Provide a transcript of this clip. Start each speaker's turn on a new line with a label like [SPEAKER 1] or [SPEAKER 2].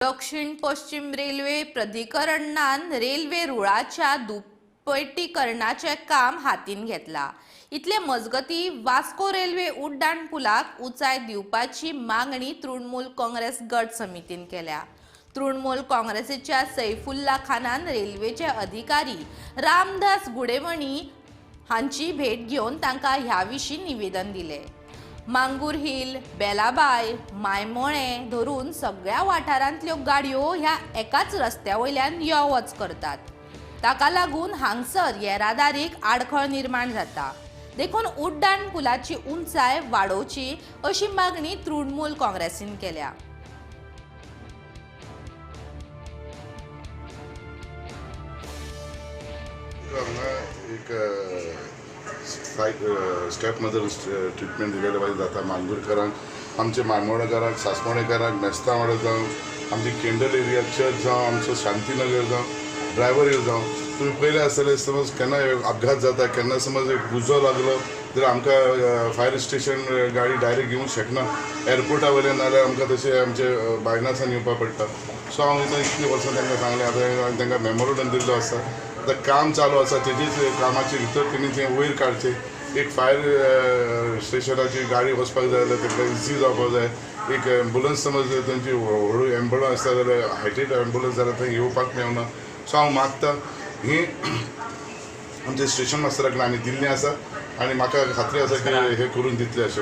[SPEAKER 1] दक्षिण पश्चिम रेल्वे प्राधिकरणान रेल्वे रुळाच्या दुपेटीकरणाचें काम हातीन घेतला. इतले मजगती वास्को रेल्वे उड्डाण पुलाक उंचाय दिवपाची मागणी तृणमूल काँग्रेस गट समितीन केल्या. तृणमूल काँग्रेसीच्या सैफुल्ला खानान रेल्वेचे अधिकारी रामदास गुडेमणी हांची भेट घेवन तांकां ह्या विशीं निवेदन दिलें. मांगूर हिल, बेलाबाय, मायमोळें धरून सगळ्या वाठारांतल्यो गाडयो ह्या एकाच रस्त्या वयल्यान यो वच करतात. ताका लागून हांगसर येरादारीक आडखळ निर्माण जाता. देखून उड्डाण पुलाची उंचाय वाडोवची अशी मागणी तृणमूल काँग्रेसीन केल्या.
[SPEAKER 2] हांगा एक स्टेप मदर ट्रिटमेंट दिलेले पाहिजे जाता मांगूरकरांक, आमचे मायमोळेकारांक, सासमोळेकारांक, मेस्तावाडो जावं, आमची केंडल एरिया चर्च जावं, आमचो शांतीनगर जावं, ड्रायवर हिल जावं. तुमी पयलें आसतलें, समज केन्ना अपघात जाता, केन्ना समज एक उजो लागलो जाल्यार आमकां फायर स्टेशन गाडी डायरेक्ट घेवंक शकना. एअरपोर्टा वयल्यान नाजाल्यार आमकां तशें आमचे बायनासान येवपा पडटा. सो हांव इतलीं वर्सां तांकां सांगलें, आतां तांकां मेमोरंडम दिल्लो आसा. आतां काम चालू आसा, तेजीच कामाचे भितर तेणी तें वयर काडचें. एक फायर स्टेशनाची गाडी वचपाक जाय जाल्यार तांकां इजी जावपाक जाय. एक एम्बुलन्स समज तेंची व्हड एम्बुलन्स आसता जाल्यार, हायटेड एम्बुलन्स जाल्यार थंय येवपाक मेळना. सो हांव मागता, ही आमच्या स्टेशन मास्टरा कडेन आमी दिल्लें आसा आनी म्हाका खात्री आसा की हे करून दितले अशें.